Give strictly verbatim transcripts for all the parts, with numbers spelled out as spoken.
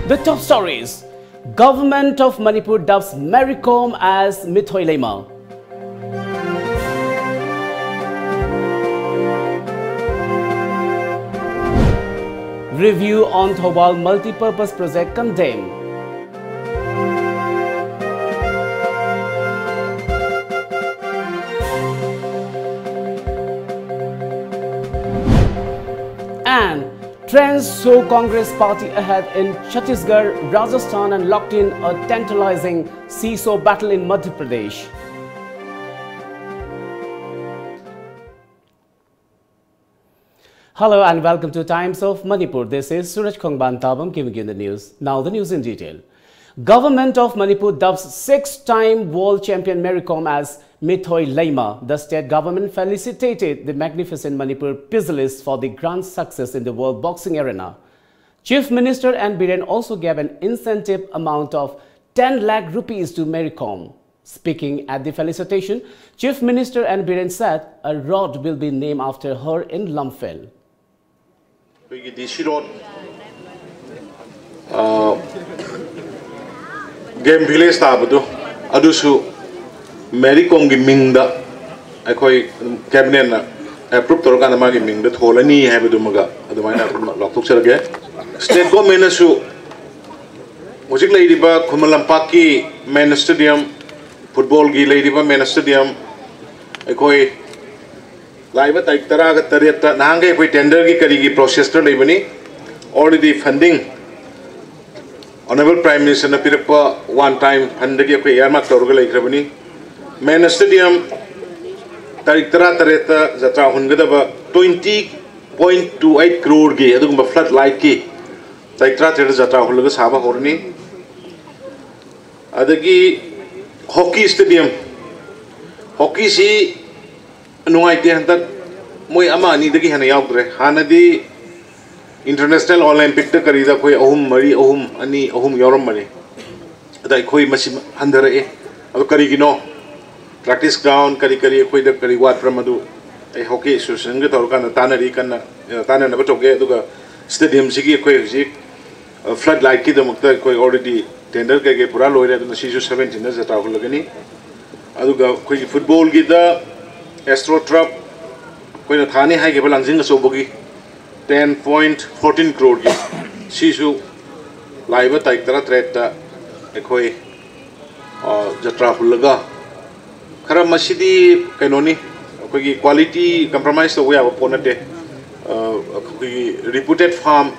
The top stories. Government of Manipur dubs Mary Kom as Mithoi Leima. Review on Thoubal multi-purpose project condemned. And trends show Congress party ahead in Chhattisgarh, Rajasthan, and locked in a tantalizing seesaw battle in Madhya Pradesh. Hello and welcome to Times of Manipur. This is Suraj Khongban Tabam giving you the news. Now the news in detail. Government of Manipur dubs six-time world champion Mary Kom as Mithoi Leima. The state government felicitated the magnificent Manipur pugilist for the grand success in the world boxing arena. Chief Minister N Biren also gave an incentive amount of ten lakh rupees to Mary Kom. Speaking at the felicitation, Chief Minister N Biren said a road will be named after her in Lamphel. ꯑꯩꯈꯣꯏꯒꯤ ꯗꯤ ꯁꯤ road, ꯑ, game village ꯇꯥꯕꯗꯨ, ꯑꯗꯨꯁꯨ ꯃꯦꯔꯤ ꯀꯣꯝꯒꯤ ꯃꯤꯡꯗ ꯑꯩꯈꯣꯏ ꯀꯦꯕꯤꯅꯦꯠꯅ approve ꯇꯧꯔꯀꯥꯟꯗ ꯃꯥꯒꯤ ꯃꯤꯡꯗ ꯊꯣꯜꯂꯅꯤ ꯍꯥꯏꯕꯗꯨꯃꯒ ꯑꯗꯨꯃꯥꯏꯅ ꯑꯗꯨꯝ ꯂꯥꯎꯊꯣꯛꯆꯔꯒꯦ꯫ ꯁ꯭ꯇꯦꯠ ꯒꯣꯔꯃꯦꯟꯅꯁꯨ ꯍꯧꯖꯤꯛ ꯂꯩꯔꯤꯕ ꯈꯨꯃꯟ ꯂꯝꯄꯥꯛꯀꯤ ꯃꯦꯟ ꯁ꯭ꯇꯦꯗꯤꯌꯝ, ꯐꯨꯠꯕꯣꯜꯒꯤ ꯂꯩꯔꯤꯕ ꯃꯦꯟ ꯁ꯭ꯇꯦꯗꯤꯌꯝ, ꯑꯩꯈꯣꯏ ꯂꯥꯛꯏꯕ ꯇꯥꯔꯤꯛ ꯇꯔꯥꯒ ꯇꯔꯦꯠꯇ ꯅꯍꯥꯟꯈꯩ ꯑꯩꯈꯣꯏ ꯇꯦꯟꯗꯔꯒꯤ ꯀꯔꯤꯒꯤ ꯄ꯭ꯔꯣꯁꯦꯁꯇ ꯂꯩꯕꯅꯤ꯫ Already funding Honourable Prime Ministerꯅ ꯄꯤꯔꯛꯄ ꯋꯥꯟ ꯇꯥꯏꯝ ꯐꯟꯗꯒꯤ ꯑꯩꯈꯣꯏ ꯏꯌꯥꯔꯃꯥꯔꯛ ꯇꯧꯔꯒ ꯂꯩꯈ꯭ꯔꯕꯅꯤ꯫ ꯃꯦꯟ ꯁ꯭ꯇꯦꯗꯤꯌꯝ ꯇꯥꯔꯤꯛ ꯇꯔꯥ ꯇꯔꯦꯠꯇ ꯖꯇ꯭ꯔꯥ ꯍꯨꯟꯒꯗꯕ twenty point two eight crore ꯒꯤ ꯑꯗꯨꯒꯨꯝꯕ flood light ꯀꯤ ꯇꯥꯔꯤꯛ ꯇꯔꯥ ꯇꯔꯦꯠꯇ ꯖꯇ꯭ꯔꯥ ꯍꯨꯜꯂꯒ ꯁꯥꯕ ꯍꯧꯔꯅꯤ꯫ ꯑꯗꯒꯤ ꯍꯣꯀꯤ ꯁ꯭ꯇꯦꯗꯤꯌꯝ, ꯍꯣꯀꯤꯁꯤ ꯅꯨꯡꯉꯥꯏꯇꯦ, ꯍꯟꯗꯛ ꯃꯣꯏ ꯑꯃ ꯑꯅꯤꯗꯒꯤ ꯍꯦꯟꯅ ꯌꯥꯎꯗ꯭ꯔꯦ꯫ ꯍꯥꯟꯅꯗꯤ ꯏꯟꯇꯔꯅꯦꯁꯅꯦꯜ ꯑꯣꯂꯦꯝꯄꯤꯛꯇ ꯀꯔꯤꯗ ꯑꯩꯈꯣꯏ ꯑꯍꯨꯝ ꯃꯔꯤ, ꯑꯍꯨꯝ ꯑꯅꯤ, ꯑꯍꯨꯝ ꯌꯥꯎꯔꯝꯕꯅꯤ꯫ ꯑꯗ ꯑꯩꯈꯣꯏ ꯃꯁꯤ ꯍꯟꯊꯔꯛꯑꯦ꯫ ꯑꯗꯣ ꯀꯔꯤꯒꯤꯅꯣ? ꯄ꯭ꯔꯦꯛꯇꯤꯁ ꯒ꯭ꯔꯥꯎꯟ ꯀꯔꯤ ꯀꯔꯤ ꯑꯩꯈꯣꯏꯗ ꯀꯔꯤ ꯋꯥꯠꯄ꯭ꯔꯥ, ꯃꯗꯨ ꯑꯩ ꯍꯣꯀꯤ ꯑꯦꯁꯣꯁꯤꯌꯦꯁꯟꯒ ꯇꯧꯔꯀꯥꯟꯗ ꯇꯥꯟꯅꯔꯤ, ꯀꯟꯅ, ꯑ, ꯇꯥꯟꯅꯅꯕ ꯇꯧꯒꯦ꯫ ꯑꯗꯨꯒ ꯁ꯭ꯇꯦꯗꯤꯌꯝꯁꯤꯒꯤ ꯑꯩꯈꯣꯏ ꯍꯧꯖꯤꯛ ꯐ꯭ꯂꯠ ꯂꯥꯏꯠꯀꯤꯗꯃꯛꯇ ꯑꯩꯈꯣꯏ ꯑꯣꯜꯔꯦꯗꯤ ꯇꯦꯟꯗꯔ ꯀꯩꯀꯩ ꯄꯨꯔꯥ ꯂꯣꯏꯔꯦ, ꯑꯗꯨꯅ ꯁꯤꯁꯨ ꯁꯕꯦꯟꯇꯤꯟꯗ ꯖꯇ꯭ꯔꯥ ꯍꯨꯜꯂꯒꯅꯤ꯫ ꯑꯗꯨꯒ ꯑꯩꯈꯣꯏꯒꯤ ꯐꯨꯠꯕꯣꯜꯒꯤꯗ ꯑꯦꯁꯇ꯭ꯔꯣ ꯇ꯭ꯔꯞ ꯑꯩꯈꯣꯏꯅ ꯊꯥꯅꯤ ꯍꯥꯏꯈꯤꯕ ꯂꯥꯡꯖꯤꯡ ꯑꯆꯧꯕꯒꯤ ꯇꯦꯟ ꯄꯣꯏꯟ ꯐꯣꯔꯇꯤꯟ ꯀ꯭ꯔꯣꯔꯒꯤ, ꯁꯤꯁꯨ ꯂꯥꯛꯏꯕ ꯇꯥꯔꯤꯛ ꯇꯔꯥꯇꯔꯦꯠꯇ ꯑꯩꯈꯣꯏ ꯖꯇ꯭ꯔꯥ ꯍꯨꯜꯂꯒ, ꯈꯔ ꯃꯁꯤꯗꯤ ꯀꯩꯅꯣꯅꯤ, ꯑꯩꯈꯣꯏꯒꯤ ꯀ꯭ꯋꯥꯂꯤꯇꯤ ꯀꯝꯄ꯭ꯔꯣꯃꯥꯏꯁ ꯇꯧꯕ ꯌꯥꯕ ꯄꯣꯠ ꯅꯠꯇꯦ꯫ ꯑꯩꯈꯣꯏꯒꯤ ꯔꯤꯄꯨꯇꯦꯠ ꯐꯥꯝ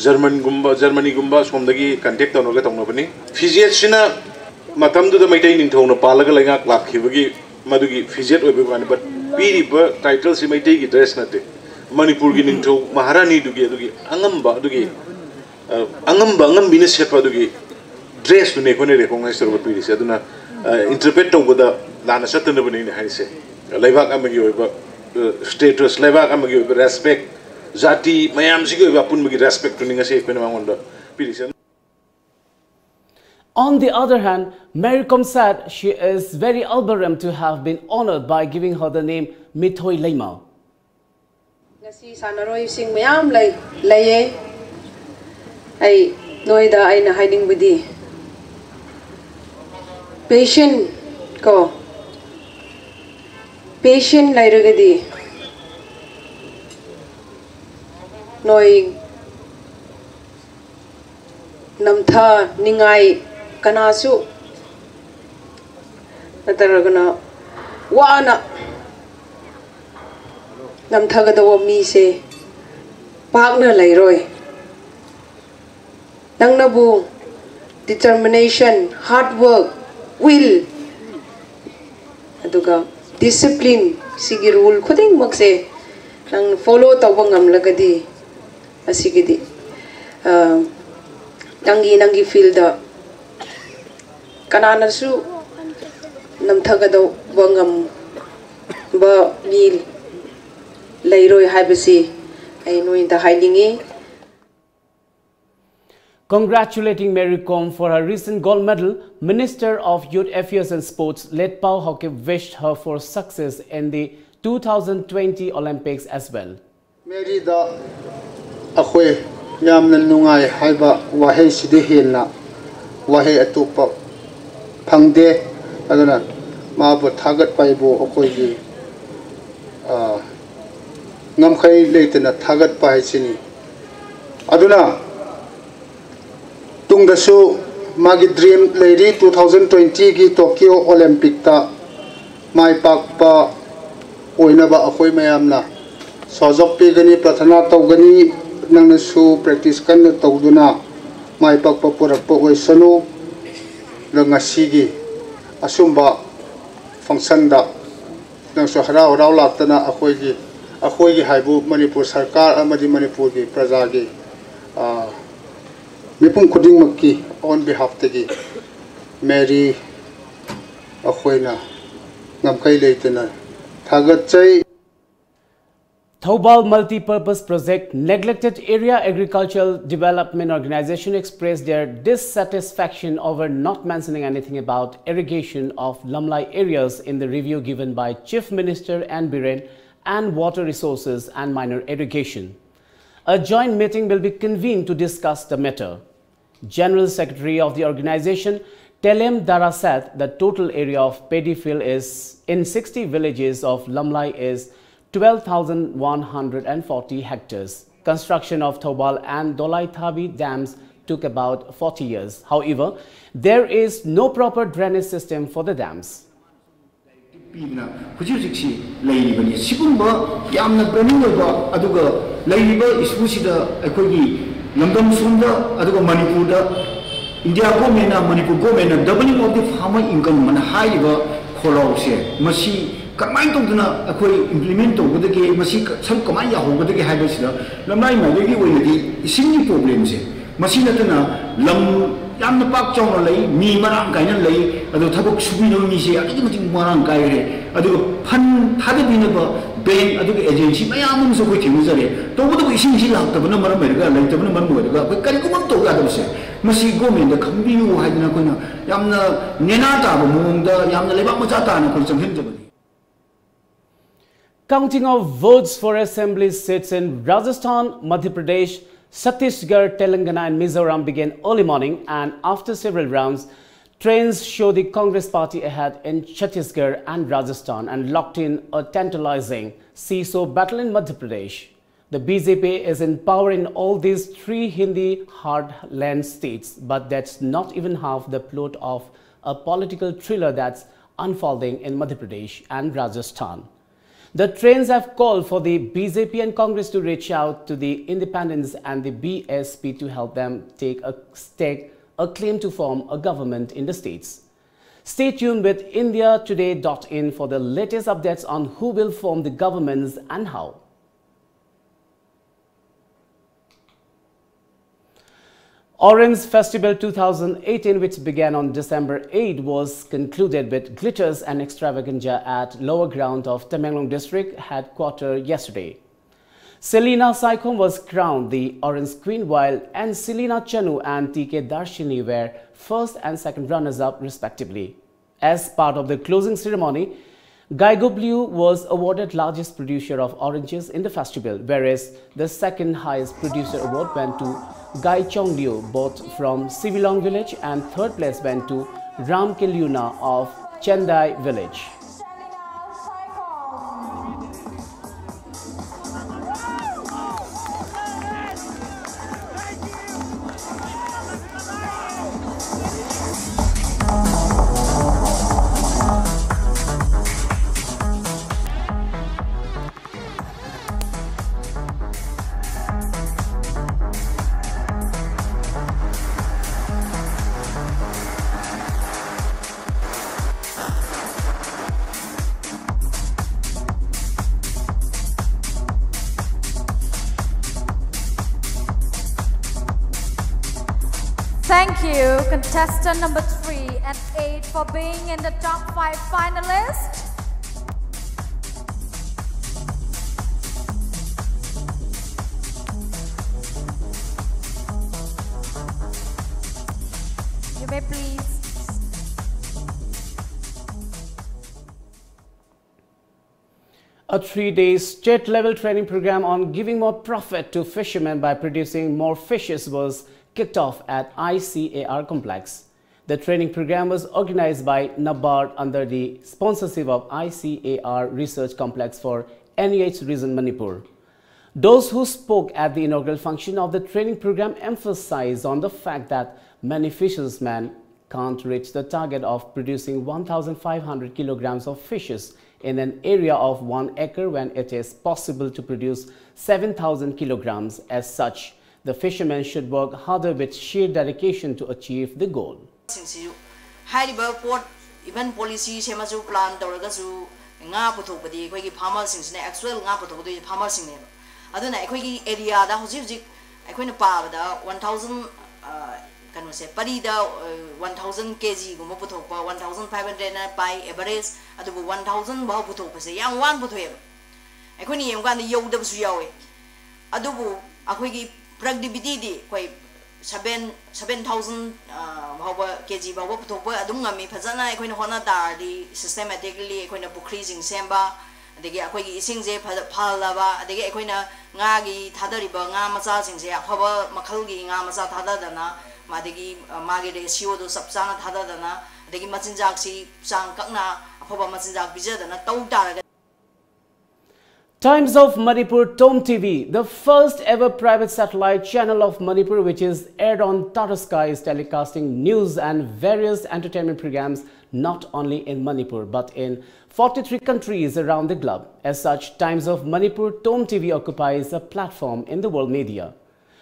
ꯖꯔꯃꯟꯒꯨꯝꯕ, ꯖꯔꯃꯅꯤꯒꯨꯝꯕ ꯁꯣꯝꯗꯒꯤ ꯀꯟꯇꯦꯛ ꯇꯧꯔꯒ ꯇꯧꯅꯕꯅꯤ꯫ ꯐꯤꯖꯦꯠꯁꯤꯅ ꯃꯇꯝꯗꯨꯗ ꯃꯩꯇꯩ ꯅꯤꯡꯊꯧꯅ ꯄꯥꯜꯂꯒ ꯂꯩꯉꯥꯛ ꯂꯥꯛꯈꯤꯕꯒꯤ ꯃꯗꯨꯒꯤ ꯐꯤꯖꯦꯠ ꯑꯣꯏꯕꯒꯤ ꯋꯥꯅꯤ, ꯕꯠ ꯄꯤꯔꯤꯕ ꯇꯥꯏꯇꯜꯁꯤ ꯃꯩꯇꯩꯒꯤ ꯗ꯭ꯔꯦꯁ ꯅꯠꯇꯦ꯫ ꯃꯅꯤꯄꯨꯔꯒꯤ ꯅꯤꯡꯊꯧ ꯃꯍꯥꯔꯥꯅꯤꯗꯨꯒꯤ ꯑꯗꯨꯒꯤ ꯑꯉꯝꯕ, ꯑꯗꯨꯒꯤ ꯑ, ꯑꯉꯝꯕ ꯑꯉꯝꯕꯤꯅ ꯁꯦꯠꯄ ꯑꯗꯨꯒꯤ ꯗ꯭ꯔꯦꯁꯇꯨꯅꯦ ꯑꯩꯈꯣꯏꯅ ꯔꯦꯀꯣꯛꯅꯥꯏꯁ ꯇꯧꯔꯒ ꯄꯤꯔꯤꯁꯦ꯫ ꯑꯗꯨꯅ ꯏꯟꯇꯔꯄ꯭ꯔꯦꯠ ꯇꯧꯕꯗ ꯂꯥꯟꯅ ꯆꯠꯇꯅꯕꯅꯦ ꯑꯩꯅ ꯍꯥꯏꯔꯤꯁꯦ꯫ ꯂꯩꯕꯥꯛ ꯑꯃꯒꯤ ꯑꯣꯏꯕ ꯁ꯭ꯇꯦꯇꯁ, ꯂꯩꯕꯥꯛ ꯑꯃꯒꯤ ꯑꯣꯏꯕ ꯔꯦꯁꯄꯦꯛ, ꯖꯥꯇꯤ ꯃꯌꯥꯝꯁꯤꯒꯤ ꯑꯣꯏꯕ ꯑꯄꯨꯟꯕꯒꯤ ꯔꯦꯁꯄꯦꯛꯇꯨꯅꯤ ꯉꯁꯤ ꯑꯩꯈꯣꯏꯅ ꯃꯉꯣꯟꯗ ꯄꯤꯔꯤꯁꯦ꯫ On the other hand, Mary Kom said she is very albirem to have been honored by giving her the name Mithoi Leima. ꯉꯁꯤ ꯁꯥꯟꯅꯔꯣꯏꯁꯤꯡ ꯃꯌꯥꯝ ꯂꯩ ꯂꯩꯌꯦ꯫ ꯑꯩ ꯅꯣꯏꯗ ꯑꯩꯅ ꯍꯥꯏꯅꯤꯡꯕꯗꯤ, ꯄꯦꯁꯦꯟ ꯀꯣ, ꯄꯦꯁꯦꯟ ꯂꯩꯔꯒꯗꯤ ꯅꯣꯏ ꯅꯝꯊꯅꯤꯡꯉꯥꯏ ꯀꯅꯥꯁꯨ ꯅꯠꯇ꯭ꯔꯒꯅ ꯋꯥꯅ ꯅꯝꯊꯒꯗꯧꯕ ꯃꯤꯁꯦ ꯄꯥꯛꯅ ꯂꯩꯔꯣꯏ꯫ ꯅꯪꯅꯕꯨ determination, hard work, will, ꯑꯗꯨꯒ discipline, ꯁꯤꯒꯤ ꯔꯨꯜ ꯈꯨꯗꯤꯡꯃꯛꯁꯦ ꯅꯪ ꯐꯣꯂꯣ ꯇꯧꯕ ꯉꯝꯂꯒꯗꯤ ꯑꯁꯤꯒꯤꯗꯤ ꯅꯪꯒꯤ ꯅꯪꯒꯤ ꯐꯤꯜꯗ ꯀꯅꯥꯅꯁꯨ ꯅꯝꯊꯒꯗꯧꯕ ꯉꯝꯕ ꯃꯤ ꯂꯩꯔꯣꯏ ꯍꯥꯏꯕꯁꯤ ꯑꯩ ꯅꯣꯏꯗ ꯍꯥꯏꯅꯤꯡꯉꯤ꯫ Congratulating Mary Kom for her recent gold medal, Minister of Youth Affairs and Sports Letpao Haokip wished her for success in the two thousand twenty Olympics as well. ꯃꯦꯔꯤꯗ ꯑꯩꯈꯣꯏ ꯌꯥꯝꯅ ꯅꯨꯡꯉꯥꯏ ꯍꯥꯏꯕ ꯋꯥꯍꯩꯁꯤꯗꯤ ꯍꯦꯟꯅ ꯋꯥꯍꯩ ꯑꯇꯣꯞꯄ ꯐꯪꯗꯦ꯫ ꯑꯗꯨꯅ ꯃꯥꯕꯨ ꯊꯥꯒꯠꯄ ꯍꯥꯏꯕꯨ ꯑꯩꯈꯣꯏꯒꯤ ꯉꯝꯈꯩ ꯂꯩꯇꯅ ꯊꯥꯒꯠꯄ ꯍꯥꯏꯁꯤꯅꯤ꯫ ꯑꯗꯨꯅ ꯇꯨꯡꯗꯁꯨ ꯃꯥꯒꯤ ꯗ꯭ꯔꯤꯝ ꯂꯩꯔꯤ, ꯇꯨ ꯊꯥꯎꯖꯟ ꯇ꯭ꯋꯦꯟꯇꯤꯒꯤ ꯇꯣꯀꯤꯌꯣ ꯑꯣꯂꯦꯝꯄꯤꯛꯇ ꯃꯥꯏ ꯄꯥꯛꯄ ꯑꯣꯏꯅꯕ ꯑꯩꯈꯣꯏ ꯃꯌꯥꯝꯅ ꯁꯍꯖꯣꯛ ꯄꯤꯒꯅꯤ, ꯄ꯭ꯔꯊꯅꯥ ꯇꯧꯒꯅꯤ꯫ ꯅꯪꯅꯁꯨ ꯄ꯭ꯔꯦꯛꯇꯤꯁ ꯀꯟꯅ ꯇꯧꯗꯨꯅ ꯃꯥꯏ ꯄꯥꯛꯄ ꯄꯨꯔꯛꯄ ꯑꯣꯏꯁꯅꯨ꯫ ꯑꯗ ꯉꯁꯤꯒꯤ ꯑꯁꯨꯝꯕ ꯐꯪꯁꯟꯗ ꯅꯪꯁꯨ ꯍꯔꯥꯎ ꯍꯔꯥꯎ ꯂꯥꯛꯇꯅ ꯑꯩꯈꯣꯏꯒꯤ, ꯑꯩꯈꯣꯏꯒꯤ ꯍꯥꯏꯕꯨ ꯃꯅꯤꯄꯨꯔ ꯁꯔꯀꯥꯔ ꯑꯃꯗꯤ ꯃꯅꯤꯄꯨꯔꯒꯤ ꯄ꯭ꯔꯖꯥꯒꯤ, ꯑ, ꯃꯤꯄꯨꯝ ꯈꯨꯗꯤꯡꯃꯛꯀꯤ on behalf ꯇꯒꯤ ꯃꯦꯔꯤ ꯑꯩꯈꯣꯏꯅ ꯉꯝꯈꯩ ꯂꯩꯇꯅ ꯊꯥꯒꯠꯆꯩ꯫ Thoubal Multi-Purpose Project Neglected Area Agricultural Development Organization expressed their dissatisfaction over not mentioning anything about irrigation of Lamlai areas in the review given by Chief Minister N Biren and Water Resources and Minor Irrigation. A joint meeting will be convened to discuss the matter. General Secretary of the organization, Telem Dara said the total area of paddy field is in sixty villages of Lamlai is twelve thousand one hundred forty hectares. Construction of Thoubal and Dolaithabi dams took about forty years. However, there is no proper drainage system for the dams. ꯄꯤꯗꯅ ꯍꯧꯖꯤꯛ ꯍꯧꯖꯤꯛꯁꯤ ꯂꯩꯔꯤꯕꯅꯤ꯫ ꯁꯤꯒꯨꯝꯕ ꯌꯥꯝꯅ burning ꯑꯣꯏꯕ ꯑꯗꯨꯒ ꯂꯩꯔꯤꯕ ꯏꯁꯨꯁꯤꯗ ꯑꯩꯈꯣꯏꯒꯤ ꯂꯝꯗꯝ ꯁꯣꯝꯗ ꯑꯗꯨꯒ ꯃꯅꯤꯄꯨꯔꯗ ꯏꯟꯗꯤꯌꯥ ꯒꯣꯔꯃꯦꯟꯅ, ꯃꯅꯤꯄꯨꯔ ꯒꯣꯔꯃꯦꯟꯅ doubling of the farmer income ꯑꯅ ꯍꯥꯏꯔꯤꯕ ꯈꯣꯜꯂꯥꯎꯁꯦ, ꯃꯁꯤ ꯀꯔꯝꯍꯥꯏꯅ ꯇꯧꯗꯅ ꯑꯩꯈꯣꯏ ꯏꯝꯄ꯭ꯂꯤꯃꯦꯟ ꯇꯧꯒꯗꯒꯦ, ꯃꯁꯤ ꯁꯔꯨꯛ ꯀꯃꯥꯏꯅ ꯌꯥꯍꯧꯒꯗꯒꯦ ꯍꯥꯏꯕꯁꯤꯗ ꯂꯝꯂꯥꯏ ꯃꯥꯏꯀꯩꯒꯤ ꯑꯣꯏꯅꯗꯤ ꯏꯁꯤꯡꯒꯤ ꯄ꯭ꯔꯣꯕ꯭ꯂꯦꯝꯁꯦ, ꯃꯁꯤ ꯅꯠꯇꯅ ꯂꯝ ꯌꯥꯝꯅ ꯄꯥꯛ ꯆꯥꯎꯅ ꯂꯩ, ꯃꯤ ꯃꯔꯥꯡ ꯀꯥꯏꯅ ꯂꯩ, ꯑꯗꯣ ꯊꯕꯛ ꯁꯨꯕꯤꯅꯕ ꯃꯤꯁꯦ ꯑꯗꯨꯛꯀꯤ ꯃꯇꯤꯛ ꯃꯔꯥꯡ ꯀꯥꯏꯈ꯭ꯔꯦ꯫ ꯑꯗꯨꯒ ꯐꯟ ꯊꯥꯗꯕꯤꯅꯕ ꯕꯦꯡꯛ ꯑꯗꯨꯒ ꯑꯦꯖꯦꯟꯁꯤ ꯃꯌꯥꯝ ꯑꯃꯁꯨ ꯑꯩꯈꯣꯏ ꯊꯦꯡꯅꯖꯔꯦ꯫ ꯇꯧꯕꯇꯕꯨ ꯏꯁꯤꯡꯁꯤ ꯂꯥꯛꯇꯕꯅ ꯃꯔꯝ ꯑꯣꯏꯔꯒ, ꯂꯩꯇꯕꯅ ꯃꯔꯝ ꯑꯣꯏꯔꯒ ꯑꯩꯈꯣꯏ ꯀꯔꯤꯒꯨꯝꯕ ꯑꯃ ꯇꯧ ꯌꯥꯗꯕꯁꯦ, ꯃꯁꯤ ꯒꯣꯔꯃꯦꯟꯗ ꯈꯪꯕꯤꯌꯨ ꯍꯥꯏꯗꯅ ꯑꯩꯈꯣꯏꯅ ꯌꯥꯝꯅ ꯅꯦꯅꯥ ꯇꯥꯕ ꯃꯑꯣꯡꯗ, ꯌꯥꯝꯅ ꯂꯩꯕꯥꯛ ꯃꯆꯥ ꯇꯥꯅ ꯑꯩꯈꯣꯏ ꯆꯪꯁꯤꯟꯖꯕꯅꯤ꯫ Counting of votes for assembly seats in Rajasthan, Madhya Pradesh, Chhattisgarh, Telangana, and Mizoram began early morning, and after several rounds, trains show the Congress party ahead in Chhattisgarh and Rajasthan and locked in a tantalizing seesaw battle in Madhya Pradesh. The B J P is in power in all these three Hindi heartland states, but that's not even half the plot of a political thriller that's unfolding in Madhya Pradesh and Rajasthan. The trains have called for the B J P and Congress to reach out to the independents and the B S P to help them take a stake, a claim to form a government in the states. Stay tuned with India Today dot in for the latest updates on who will form the governments and how. Orange Festival two thousand eighteen, which began on December eighth, was concluded with glitters and extravaganza at lower ground of Tamenglong District headquarter yesterday. Selina Saikhom was crowned the Orange Queen, while N Selina Chanu and T K Darshini were first and second runners-up respectively. As part of the closing ceremony, Gaigo Blue was awarded largest producer of oranges in the festival, whereas the second highest producer award went to Gai Chong Liu, both from Sivilong village, and third place went to Ram Keliuna of Chendai village. Thank you, contestant number three and eight, for being in the top five finalists. You may please. A three-day state-level training program on giving more profit to fishermen by producing more fishes was kicked off at I C A R complex. The training program was organized by NABARD under the sponsorship of I C A R Research Complex for N E H Region Manipur. Those who spoke at the inaugural function of the training program emphasized on the fact that many fishermen can't reach the target of producing one thousand five hundred kilograms of fishes in an area of one acre when it is possible to produce seven thousand kilograms. As such, the fishermen should work harder with sheer dedication to achieve the goal. ꯁꯤꯡꯁꯤꯁꯨ ꯍꯥꯏꯔꯤꯕ ꯄꯣꯠ, even policy ꯁꯦꯝꯃꯁꯨ, plan ꯇꯧꯔꯒꯁꯨ, ꯉꯥ ꯄꯨꯊꯣꯛꯄꯗꯤ ꯑꯩꯈꯣꯏꯒꯤ farmerꯁꯤꯡꯁꯤꯅ, actual ꯉꯥ ꯄꯨꯊꯣꯛꯀꯗꯣꯏꯁꯦ farmerꯁꯤꯡꯅꯦꯕ꯫ ꯑꯗꯨꯅ ꯑꯩꯈꯣꯏꯒꯤ areaꯗ ꯍꯧꯖꯤꯛ ꯍꯧꯖꯤꯛ ꯑꯩꯈꯣꯏꯅ ꯄꯥꯕꯗ one thousand, ꯀꯩꯅꯣꯁꯦ, ꯄꯔꯤꯗ one thousand ꯀꯦꯖꯤꯒꯨꯝꯕ ꯄꯨꯊꯣꯛꯄ, one thousand five hundredꯅ ꯄꯥꯏ average, ꯑꯗꯨꯕꯨ one thousand ꯐꯥꯎ ꯄꯨꯊꯣꯛꯄꯁꯦ ꯌꯥꯝ ꯋꯥꯅ ꯄꯨꯊꯣꯛꯑꯦꯕ꯫ ꯑꯩꯈꯣꯏꯅ ꯌꯦꯡꯕꯀꯥꯟꯗ ꯌꯧꯗꯕꯁꯨ ꯌꯥꯎꯋꯦ꯫ ꯑꯗꯨꯕꯨ ꯑꯩꯈꯣꯏꯒꯤ productivityꯗꯤ ꯑꯩꯈꯣꯏ seven, seven thousand ꯐꯥꯎꯕ, ꯀꯦꯖꯤ ꯐꯥꯎꯕ ꯄꯨꯊꯣꯛꯄ ꯑꯗꯨꯝ ꯉꯝꯃꯤ꯫ ꯐꯖꯅ ꯑꯩꯈꯣꯏꯅ ꯍꯣꯠꯅ ꯇꯥꯔꯗꯤ, systematically ꯑꯩꯈꯣꯏꯅ ꯄꯨꯈ꯭ꯔꯤꯁꯤꯡ ꯁꯦꯝꯕ, ꯑꯗꯒꯤ ꯑꯩꯈꯣꯏꯒꯤ ꯏꯁꯤꯡꯁꯦ ꯐꯖ-, ꯐꯍꯜꯂꯕ, ꯑꯗꯒꯤ ꯑꯩꯈꯣꯏꯅ ꯉꯥꯒꯤ ꯊꯥꯗꯔꯤꯕ ꯉꯥ ꯃꯆꯥꯁꯤꯡꯁꯦ ꯑꯐꯕ ꯃꯈꯜꯒꯤ ꯉꯥ ꯃꯆꯥ ꯊꯥꯗꯗꯅ, ꯑꯗꯒꯤ, ꯑ, ꯃꯥꯒꯤ ratioꯗꯣ ꯆꯞ ꯆꯥꯅ ꯊꯥꯗꯗꯅ, ꯑꯗꯒꯤ ꯃꯆꯤꯟꯖꯥꯛꯁꯤ ꯆꯥꯡ ꯀꯛꯅ ꯑꯐꯕ ꯃꯆꯤꯟꯖꯥꯛ ꯄꯤꯖꯗꯅ ꯇꯧ ꯇꯥꯔꯒꯗꯤ, Times of Manipur Tom T V, the first ever private satellite channel of Manipur, which is aired on Tata Sky, is telecasting news and various entertainment programs not only in Manipur but in forty-three countries around the globe. As such, Times of Manipur Tom T V occupies a platform in the world media.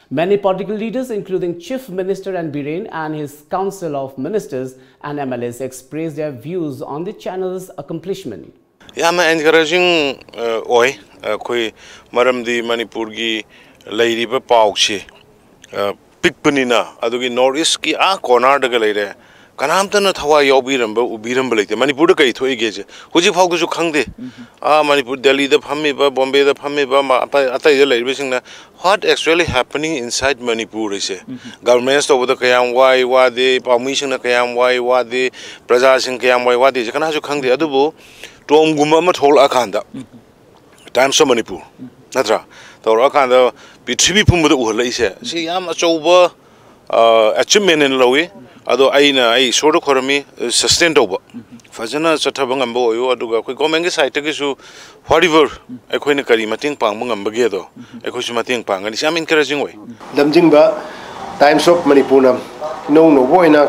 Many political leaders, including Chief Minister N Biren and his Council of Ministers and M L As, expressed their views on the channel's accomplishment. ꯌꯥꯝꯅ encouraging, ꯑ, ꯑꯣꯏ꯫ ꯑꯩꯈꯣꯏ, ꯃꯔꯝꯗꯤ ꯃꯅꯤꯄꯨꯔꯒꯤ ꯂꯩꯔꯤꯕ ꯄꯥꯎꯁꯤ, ꯑ, ꯄꯤꯛꯄꯅꯤꯅ, ꯑꯗꯨꯒꯤ North Eastꯀꯤ ꯑꯥ cornerꯗꯒ ꯂꯩꯔꯦ, ꯀꯅꯥꯝꯇꯅ ꯊꯋꯥꯏ ꯌꯥꯎꯕꯤꯔꯝꯕ, ꯎꯕꯤꯔꯝꯕ ꯂꯩꯇꯦ꯫ ꯃꯅꯤꯄꯨꯔꯗ ꯀꯔꯤ ꯊꯣꯛꯏꯒꯦꯁꯦ ꯍꯧꯖꯤꯛ ꯐꯥꯎꯒꯤꯁꯨ ꯈꯪꯗꯦ꯫ ꯑꯥ, ꯃꯅꯤꯄꯨꯔ, ꯗꯦꯜꯂꯤꯗ ꯐꯝꯃꯤꯕ, ꯕꯣꯝꯕꯦꯗ ꯐꯝꯃꯤꯕ, ꯃ-, ꯑꯇꯩ-, ꯑꯇꯩꯗ ꯂꯩꯔꯤꯕꯁꯤꯡꯅ, "What actually happening inside Manipur?" ꯍꯥꯏꯁꯦ꯫ Governments ꯇꯧꯕꯗ ꯀꯌꯥꯝ ꯋꯥꯏ ꯋꯥꯗꯦ, ꯄꯥꯎꯃꯤꯁꯤꯡꯅ ꯀꯌꯥꯝ ꯋꯥꯏ ꯋꯥꯗꯦ, ꯄ꯭ꯔꯖꯥꯁꯤꯡ ꯀꯌꯥꯝ ꯋꯥꯏ ꯋꯥꯗꯦꯁꯦ ꯀꯅꯥꯁꯨ ꯈꯪꯗꯦ꯫ ꯑꯗꯨꯕꯨ ꯇꯣꯝꯒꯨꯝꯕ ꯑꯃ ꯊꯣꯛꯂꯛꯑꯀꯥꯟꯗ, Times of Manipur ꯅꯠꯇ꯭ꯔꯥ? ꯇꯧꯔꯛꯑꯀꯥꯟꯗ ꯄ꯭ꯔꯤꯊꯤꯕꯤ ꯄꯨꯝꯕꯗ ꯎꯍꯜꯂꯛꯏꯁꯦ, ꯁꯤ ꯌꯥꯝ ꯑꯆꯧꯕ ꯑꯆꯤꯞꯃꯦꯟ ꯑꯅ ꯂꯧꯏ꯫ ꯑꯗꯣ ꯑꯩꯅ ꯑꯩ ꯏꯁꯣꯔꯗ ꯈꯣꯏꯔꯝꯃꯤ, ꯁꯁꯇꯦꯟ ꯇꯧꯕ, ꯐꯖꯅ ꯆꯠꯊꯕ ꯉꯝꯕ ꯑꯣꯏꯌꯨ꯫ ꯑꯗꯨꯒ ꯑꯩꯈꯣꯏ ꯒꯣꯔꯃꯦꯟꯒꯤ ꯁꯥꯏꯠꯇꯒꯤꯁꯨ whatever ꯑꯩꯈꯣꯏꯅ ꯀꯔꯤ ꯃꯇꯦꯡ ꯄꯥꯡꯕ ꯉꯝꯕꯒꯦꯗꯣ ꯑꯩꯈꯣꯏꯁꯨ ꯃꯇꯦꯡ ꯄꯥꯡꯒꯅꯤ꯫ ꯁꯤ ꯌꯥꯝ ꯏꯟꯀꯔꯦꯖꯤꯡ ꯑꯣꯏ꯫ ꯂꯝꯖꯤꯡꯕ Times of Manipurꯅ ꯏꯅꯧ ꯅꯧꯕ ꯑꯣꯏꯅ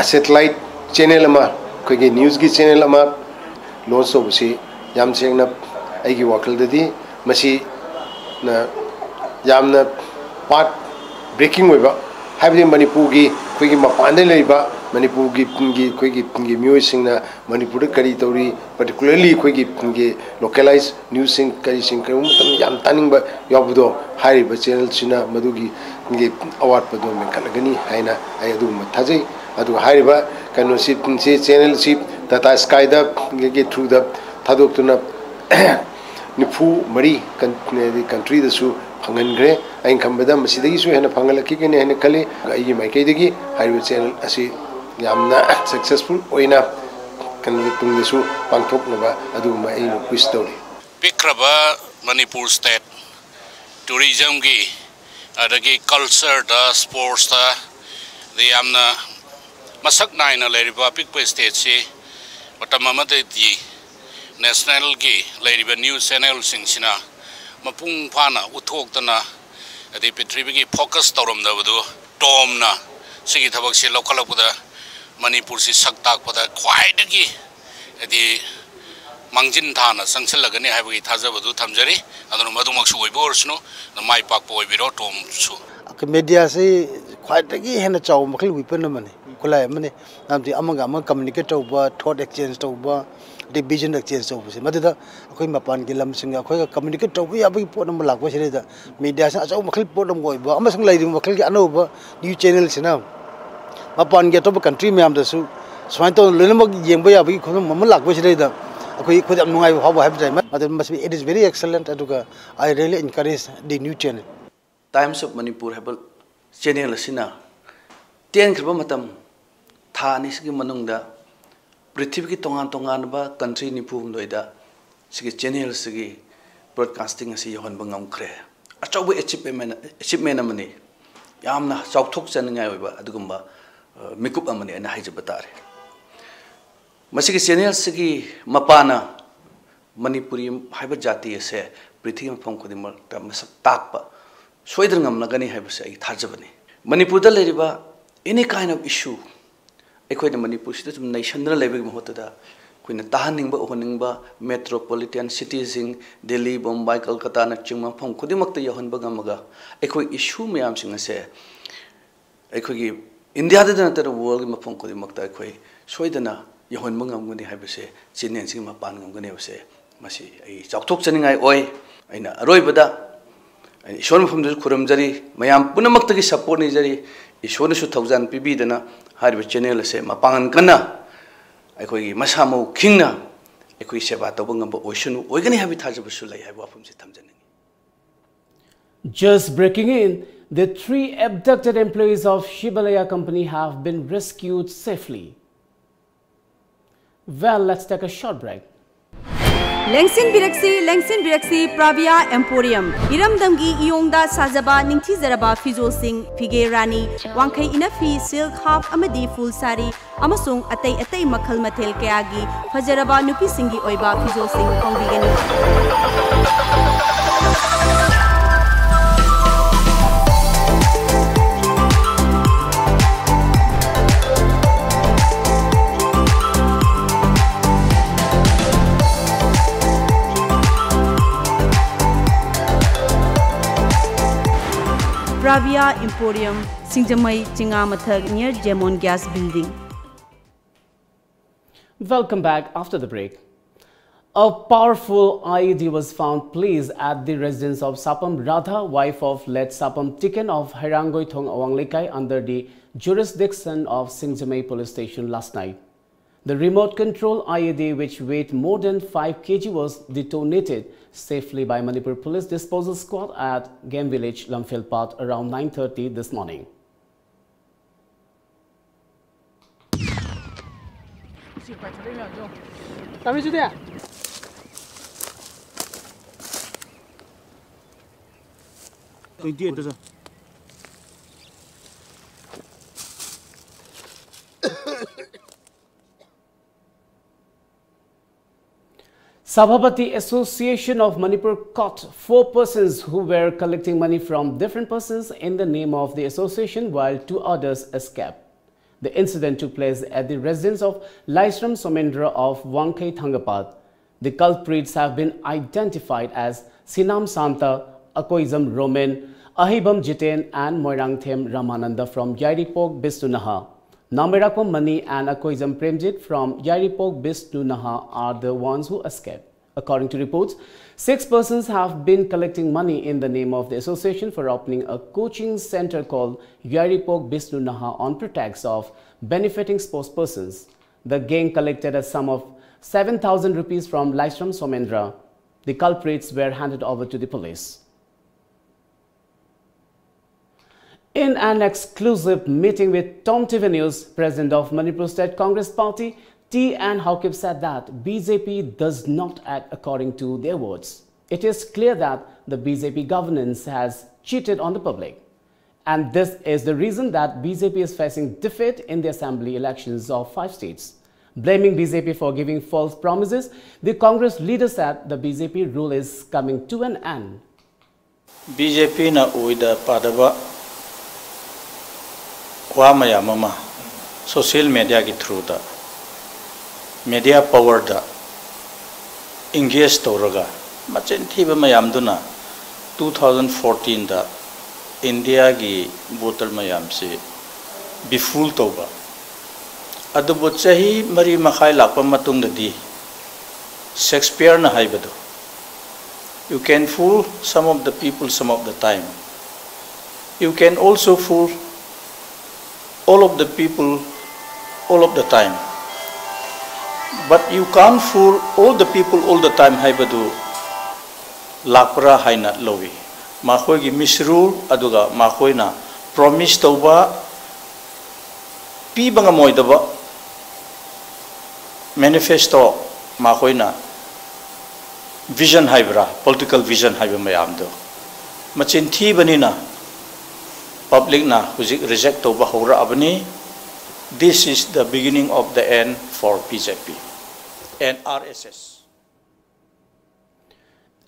ꯁꯦꯇꯦꯂꯥꯏꯠ ꯆꯦꯅꯦꯜ ꯑꯃ, ꯑꯩꯈꯣꯏꯒꯤ ꯅ꯭ꯌꯨꯁꯀꯤ ꯆꯦꯅꯦꯜ ꯑꯃ ꯂꯣꯟꯆ ꯇꯧꯕꯁꯤ ꯌꯥꯝ ꯁꯦꯡꯅ ꯑꯩꯒꯤ ꯋꯥꯈꯜꯗꯗꯤ ꯃꯁꯤꯅ ꯌꯥꯝꯅ ꯄꯥꯠ ꯕ꯭ꯔꯦꯀꯤꯡ ꯑꯣꯏꯕ, ꯍꯥꯏꯕꯗꯤ ꯃꯅꯤꯄꯨꯔꯒꯤ ꯑꯩꯈꯣꯏꯒꯤ ꯃꯄꯥꯟꯗ ꯂꯩꯔꯤꯕ ꯃꯅꯤꯄꯨꯔꯒꯤ ꯄꯨꯡꯒꯤ ꯑꯩꯈꯣꯏꯒꯤ ꯄꯨꯡꯒꯤ ꯃꯤꯑꯣꯏꯁꯤꯡꯅ ꯃꯅꯤꯄꯨꯔꯗ ꯀꯔꯤ ꯇꯧꯔꯤ, particularly ꯑꯩꯈꯣꯏꯒꯤ ꯄꯨꯡꯒꯤ ꯂꯣꯀꯦꯂꯥꯏꯁ ꯅ꯭ꯌꯨꯁꯁꯤꯡ ꯀꯔꯤꯁꯤꯡ ꯀꯔꯤꯒꯨꯝꯕ ꯃꯇꯝꯗ ꯌꯥꯝ ꯇꯥꯅꯤꯡꯕ ꯌꯥꯎꯕꯗꯣ, ꯍꯥꯏꯔꯤꯕ ꯆꯦꯅꯦꯜꯁꯤꯅ ꯃꯗꯨꯒꯤ ꯄꯨꯡꯒꯤ ꯑꯋꯥꯠꯄꯗꯣ ꯃꯦꯟꯈꯠꯂꯒꯅꯤ ꯍꯥꯏꯅ ꯑꯩ ꯑꯗꯨꯒꯨꯝꯕ ꯊꯥꯖꯩ꯫ ꯑꯗꯨꯒ ꯍꯥꯏꯔꯤꯕ ꯀꯩꯅꯣꯁꯤ, ꯁꯤ ꯆꯦꯅꯦꯜꯁꯤ ꯇꯥꯇꯥ ꯁ꯭ꯀꯥꯏꯗ ꯒꯤ ꯊ꯭ꯔꯨꯗ ꯊꯥꯗꯣꯛꯇꯨꯅ ꯅꯤꯐꯨ ꯃꯔꯤ ꯀꯟ-, ꯀꯟꯇ꯭ꯔꯤꯗꯁꯨ ꯐꯪꯍꯟꯈ꯭ꯔꯦ꯫ ꯑꯩꯅ ꯈꯟꯕꯗ ꯃꯁꯤꯗꯒꯤꯁꯨ ꯍꯦꯟꯅ ꯐꯪꯍꯜꯂꯛꯈꯤꯒꯅꯤ ꯍꯥꯏꯅ ꯈꯜꯂꯤ꯫ ꯑꯩꯒꯤ ꯃꯥꯏꯀꯩꯗꯒꯤ ꯍꯥꯏꯔꯤꯕ ꯆꯦꯅꯦꯜ ꯑꯁꯤ ꯌꯥꯝꯅ ꯁꯛꯁꯦꯁꯐꯨꯜ ꯑꯣꯏꯅ ꯀꯩꯅꯣ ꯇꯨꯡꯗꯁꯨ ꯄꯥꯡꯊꯣꯛꯅꯕ ꯑꯗꯨꯒꯨꯝꯕ ꯑꯩꯅ ꯋꯤꯁ ꯇꯧꯔꯤ꯫ ꯄꯤꯛꯈ꯭ꯔꯕ ꯃꯅꯤꯄꯨꯔ ꯁ꯭ꯇꯦꯠ, ꯇꯨꯔꯤꯖꯝꯒꯤ, ꯑꯗꯒꯤ ꯀꯜꯆꯔꯗ, ꯁ꯭ꯄꯣꯔꯠꯁꯇ, ꯑꯗꯩ ꯌꯥꯝꯅ ꯃꯁꯛ ꯅꯥꯏꯅ ꯂꯩꯔꯤꯕ ꯑꯄꯤꯛꯄ ꯁ꯭ꯇꯦꯠꯁꯤ ꯃꯇꯝ ꯑꯃꯗꯗꯤ ꯅꯦꯁꯅꯦꯜꯒꯤ ꯂꯩꯔꯤꯕ ꯅ꯭ꯌꯨꯁ ꯆꯦꯅꯦꯜꯁꯤꯡꯁꯤꯅ ꯃꯄꯨꯡ ꯐꯥꯅ ꯎꯠꯊꯣꯛꯇꯅ, ꯑꯗꯩ ꯄ꯭ꯔꯤꯊꯤꯕꯤꯒꯤ ꯐꯣꯀꯁ ꯇꯧꯔꯝꯗꯕꯗꯨ ꯇꯣꯝꯅ ꯁꯤꯒꯤ ꯊꯕꯛꯁꯤ ꯂꯧꯈꯠꯂꯛꯄꯗ ꯃꯅꯤꯄꯨꯔꯁꯤ ꯁꯛ ꯇꯥꯛꯄꯗ ꯈ꯭ꯋꯥꯏꯗꯒꯤ, ꯍꯥꯏꯗꯤ, ꯃꯥꯡꯖꯤꯟ ꯊꯥꯅ ꯆꯪꯁꯤꯜꯂꯒꯅꯤ ꯍꯥꯏꯕꯒꯤ ꯊꯥꯖꯕꯗꯨ ꯊꯝꯖꯔꯤ꯫ ꯑꯗꯨꯅ ꯃꯗꯨꯃꯛꯁꯨ ꯑꯣꯏꯕ ꯑꯣꯏꯔꯁꯅꯨ, ꯑꯗꯨ ꯃꯥꯏ ꯄꯥꯛꯄ ꯑꯣꯏꯕꯤꯔꯣ ꯇꯣꯝꯁꯨ꯫ ꯃꯦꯗꯤꯌꯥꯁꯤ ꯈ꯭ꯋꯥꯏꯗꯒꯤ ꯍꯦꯟꯅ ꯆꯥꯎꯕ ꯃꯈꯜ ꯋꯤꯄꯟ ꯑꯃꯅꯤ, ꯈꯨꯠꯂꯥꯏ ꯑꯃꯅꯤ꯫ ꯃꯔꯝꯗꯤ ꯑꯃꯒ ꯑꯃꯒ ꯀꯝꯃꯨꯅꯤꯀꯦꯠ ꯇꯧꯕ, ꯊꯣꯠ ꯑꯦꯛꯁꯆꯦꯟꯖ ꯇꯧꯕ, ꯑꯗꯩ ꯚꯤꯖꯟ ꯑꯦꯛꯁꯆꯦꯟꯖ ꯇꯧꯕꯁꯦ, ꯃꯗꯨꯗ ꯑꯩꯈꯣꯏ ꯃꯄꯥꯟꯒꯤ ꯂꯝꯁꯤꯡꯒ ꯑꯩꯈꯣꯏꯒ ꯀꯝꯃꯨꯅꯤꯀꯦꯠ ꯇꯧꯕ ꯌꯥꯕꯒꯤ ꯄꯣꯠ ꯑꯃ ꯂꯥꯛꯄꯁꯤꯗꯩꯗ ꯃꯦꯗꯤꯌꯥꯁꯤꯅ ꯑꯆꯧꯕ ꯃꯈꯜ ꯄꯣꯠ ꯑꯃ ꯑꯣꯏꯕ ꯑꯃꯁꯨꯡ ꯂꯩꯔꯤꯕ ꯃꯈꯜꯒꯤ ꯑꯅꯧꯕ ꯅ꯭ꯌꯨꯁ ꯆꯦꯅꯦꯜꯁꯤꯅ ꯃꯄꯥꯟꯒꯤ ꯑꯇꯣꯞꯄ ꯀꯟꯇ꯭ꯔꯤ ꯃꯌꯥꯝꯗꯁꯨ ꯁꯨꯃꯥꯏꯅ ꯇꯧꯗꯅ ꯂꯣꯏꯅꯃꯛ ꯌꯦꯡꯕ ꯌꯥꯕꯒꯤ ꯈꯨꯗꯝ ꯑꯃ ꯂꯥꯛꯄꯁꯤꯗꯩꯗ ꯑꯩꯈꯣꯏ, ꯑꯩꯈꯣꯏꯗ ꯌꯥꯝ ꯅꯨꯡꯉꯥꯏꯕ ꯐꯥꯎꯕ ꯍꯥꯏꯕ ꯇꯥꯏ꯫ ꯑꯗꯨꯅ ꯃꯁꯤ, it is very excellent꯫ ꯑꯗꯨꯒ I really encourage the new channel꯫ Times of Manipur ꯍꯥꯏꯕ ꯆꯦꯅꯦꯜ ꯑꯁꯤꯅ ꯇꯦꯟꯈ꯭ꯔꯕ ꯃꯇꯝ, ꯊꯥ ꯑꯅꯤꯁꯤꯒꯤ ꯃꯅꯨꯡꯗ ꯄ꯭ꯔꯤꯊꯤꯕꯤꯒꯤ ꯇꯣꯉꯥꯟ ꯇꯣꯉꯥꯟꯕ ꯀꯟꯇ꯭ꯔꯤ ꯅꯤꯐꯨ ꯍꯨꯝꯗꯣꯏꯗ ꯁꯤꯒꯤ ꯆꯦꯅꯦꯜꯁꯤꯒꯤ ꯕ꯭ꯔꯣꯗꯀꯥꯁꯇꯤꯡ ꯑꯁꯤ ꯌꯧꯍꯟꯕ ꯉꯝꯈ꯭ꯔꯦ꯫ ꯑꯆꯧꯕ ꯑꯦꯆꯤꯞꯃꯦꯟ ꯑꯦꯆꯤꯞꯃꯦꯟ ꯑꯃꯅꯤ꯫ ꯌꯥꯝꯅ ꯆꯥꯎꯊꯣꯛꯆꯅꯤꯡꯉꯥꯏ ꯑꯣꯏꯕ ꯑꯗꯨꯒꯨꯝꯕ ꯑ, ꯃꯤꯀꯨꯞ ꯑꯃꯅꯤ ꯑꯩꯅ ꯍꯥꯏꯖꯕ ꯇꯥꯔꯦ꯫ ꯃꯁꯤꯒꯤ ꯆꯦꯅꯦꯜꯁꯤꯒꯤ ꯃꯄꯥꯅ ꯃꯅꯤꯄꯨꯔꯤ ꯍꯥꯏꯕ ꯖꯥꯇꯤ ꯑꯁꯦ ꯄ꯭ꯔꯤꯊꯤꯕꯤ ꯃꯐꯝ ꯈꯨꯗꯤꯡꯃꯛꯇ ꯃꯁꯛ ꯇꯥꯛꯄ ꯁꯣꯏꯗꯅ ꯉꯝꯂꯒꯅꯤ ꯍꯥꯏꯕꯁꯦ ꯑꯩꯒꯤ ꯊꯥꯖꯕꯅꯤ꯫ ꯃꯅꯤꯄꯨꯔꯗ ꯂꯩꯔꯤꯕ any kind of issue ꯑꯩꯈꯣꯏꯅ ꯃꯅꯤꯄꯨꯔꯁꯤꯗ ꯁꯨꯝ ꯅꯩꯁꯟꯗꯨꯅ ꯂꯩꯕꯒꯤ ꯃꯍꯨꯠꯇꯗ ꯑꯩꯈꯣꯏꯅ ꯇꯥꯍꯟꯅꯤꯡꯕ ꯎꯍꯟꯅꯤꯡꯕ metropolitan cityꯁꯤꯡ, ꯗꯦꯜꯂꯤ, ꯕꯣꯝꯕꯥꯏ, ꯀꯜꯀꯇꯥꯅꯆꯤꯡꯕ ꯃꯐꯝ ꯈꯨꯗꯤꯡꯃꯛꯇ ꯌꯧꯍꯟꯕ ꯉꯝꯃꯒ ꯑꯩꯈꯣꯏ ꯏꯁꯨ ꯃꯌꯥꯝꯁꯤꯡ ꯑꯁꯦ ꯑꯩꯈꯣꯏꯒꯤ ꯏꯟꯗꯤꯌꯥꯗꯇ ꯅꯠꯇꯅ ꯋꯥꯔꯜꯒꯤ ꯃꯐꯝ ꯈꯨꯗꯤꯡꯃꯛꯇ ꯑꯩꯈꯣꯏ ꯁꯣꯏꯗꯅ ꯌꯧꯍꯟꯕ ꯉꯝꯒꯅꯤ ꯍꯥꯏꯕꯁꯦ, ꯆꯦꯅꯦꯜꯁꯤꯒꯤ ꯃꯄꯥꯟ ꯉꯝꯒꯅꯤ ꯍꯥꯏꯕꯁꯦ ꯃꯁꯤ ꯑꯩ ꯆꯥꯎꯊꯣꯛꯆꯅꯤꯡꯉꯥꯏ ꯑꯣꯏ꯫ ꯑꯩꯅ ꯑꯔꯣꯏꯕꯗ ꯑꯩꯅ ꯏꯁꯣꯔ ꯃꯐꯝꯗꯁꯨ ꯈꯨꯔꯨꯝꯖꯔꯤ, ꯃꯌꯥꯝ ꯄꯨꯝꯅꯃꯛꯇꯒꯤ ꯁꯄꯣꯔꯠ ꯅꯤꯖꯔꯤ꯫ ꯏꯁꯣꯔꯅꯁꯨ ꯊꯧꯖꯥꯜ ꯄꯤꯕꯤꯗꯅ ꯍꯥꯏꯔꯤꯕ ꯆꯦꯅꯦꯜ ꯑꯁꯦ ꯃꯄꯥꯡꯒꯜ ꯀꯟꯅ ꯑꯩꯈꯣꯏꯒꯤ ꯃꯁꯥ ꯃꯎ ꯈꯤꯡꯅ ꯑꯩꯈꯣꯏ ꯁꯦꯕꯥ ꯇꯧꯕ ꯉꯝꯕ ꯑꯣꯏꯁꯅꯨ, ꯑꯣꯏꯒꯅꯤ ꯍꯥꯏꯕꯒꯤ ꯊꯥꯖꯕꯁꯨ ꯂꯩ ꯍꯥꯏꯕ ꯋꯥꯐꯝꯁꯤ ꯊꯝꯖꯅꯤꯡꯏ꯫ Just breaking in, the three abducted employees of Shivalaya company have been rescued safely. Well, let's take a short break. ꯂꯦꯡꯁꯤꯟꯕꯤꯔꯛꯁꯤ, ꯂꯦꯡꯁꯤꯟꯕꯤꯔꯛꯁꯤ, ꯄ꯭ꯔꯥꯚꯤꯌꯥ ꯑꯦꯝꯄꯣꯔꯤꯌꯝ꯫ ꯏꯔꯝꯗꯝꯒꯤ ꯏꯌꯣꯡꯗ ꯁꯥꯖꯕ ꯅꯤꯡꯊꯤꯖꯔꯕ ꯐꯤꯖꯣꯜꯁꯤꯡ, ꯐꯤꯒꯦ ꯔꯥꯅꯤ, ꯋꯥꯡꯈꯩ ꯏꯅꯐꯤ, ꯁꯤꯜꯛ, ꯍꯥꯐ ꯑꯃꯗꯤ ꯐꯨꯜ ꯁꯥꯔꯤ ꯑꯃꯁꯨꯡ ꯑꯇꯩ ꯑꯇꯩ ꯃꯈꯜ ꯃꯊꯦꯜ ꯀꯌꯥꯒꯤ ꯐꯖꯔꯕ ꯅꯨꯄꯤꯁꯤꯡꯒꯤ ꯑꯣꯏꯕ ꯐꯤꯖꯣꯜꯁꯤꯡ ꯐꯪꯕꯤꯒꯅꯤ꯫ Pravia Emporium, Singjamai, Chingamathak, near Jemon Gas Building. Welcome back after the break. A powerful I E D was found placed at the residence of Sapam Radha, wife of late Sapam Tiken of Hairangoi Thong Awang Lekai, under the jurisdiction of Singjamei Police Station last night. The remote control I E D, which weighed more than five K G, was detonated safely by Manipur Police Disposal Squad at Game Village, Lamphel Path, around nine thirty this morning. ꯇꯥꯃꯤꯁꯨꯗꯤ꯫ Twenty eight. Sabhabati Association of Manipur caught four persons who were collecting money from different persons in the name of the association, while two others escaped. The incident took place at the residence of Laisram Somendra of Wangkhei Thangapad. The culprits have been identified as Sinam Santa, Akoijam Roman, Ahibam Jiten, and Moirangthem Ramananda from Yairipok Bisnunaha. Namerakwa Mani and Akoijam Premjit from Yairipok Bisnunaha are the ones who escaped. According to reports, six persons have been collecting money in the name of the association for opening a coaching center called Yairipok Bisnunaha on pretext of benefiting sports persons. The gang collected a sum of seven thousand rupees from Laisram Somendra. The culprits were handed over to the police. In an exclusive meeting with Tom T V News, President of Manipur State Congress Party, T N Haokip, said that B J P does not act according to their words. It is clear that the B J P governance has cheated on the public. And this is the reason that B J P is facing defeat in the assembly elections of five states. Blaming B J P for giving false promises, the Congress leader said the B J P rule is coming to an end. BJPꯅ ꯑꯣꯏꯗ ꯄꯥꯗꯕ ꯋꯥ ꯃꯌꯥꯝ ꯑꯃ social mediaꯒꯤ throughꯗ, media powerꯗ engage ꯇꯧꯔꯒ, ꯃꯆꯤꯟ ꯊꯤꯕ ꯃꯌꯥꯝꯗꯨꯅ two thousand fourteenꯗ Indiaꯒꯤ voter ꯃꯌꯥꯝꯁꯤ befool ꯇꯧꯕ꯫ ꯑꯗꯨꯕꯨ ꯆꯍꯤ ꯃꯔꯤ ꯃꯈꯥꯏ ꯂꯥꯛꯄ ꯃꯇꯨꯡꯗꯗꯤ Shakespeareꯅ ꯍꯥꯏꯕꯗꯣ, "You can fool some of the people some of the time. You can also fool all of the people all of the time. But you can't fool all the people all the time" ꯍꯥꯏꯕꯗꯨ ꯂꯥꯛꯄ꯭ꯔꯥ ꯍꯥꯏꯅ ꯂꯧꯏ꯫ ꯃꯈꯣꯏꯒꯤ misrule ꯑꯗꯨꯒ ꯃꯈꯣꯏꯅ promise ꯇꯧꯕ ꯄꯤꯕ ꯉꯝꯃꯣꯏꯗꯕ manifesto, ꯃꯈꯣꯏꯅ vision ꯍꯥꯏꯕ꯭ꯔꯥ, political vision ꯍꯥꯏꯕ ꯃꯌꯥꯝꯗꯣ, ꯃꯆꯤꯟ ꯊꯤꯕꯅꯤꯅ ꯄꯕ꯭ꯂꯤꯛꯅ ꯍꯧꯖꯤꯛ ꯔꯤꯖꯦꯛ ꯇꯧꯕ ꯍꯧꯔꯛꯑꯕꯅꯤ꯫ This is the beginning of the end for B J P and R S S.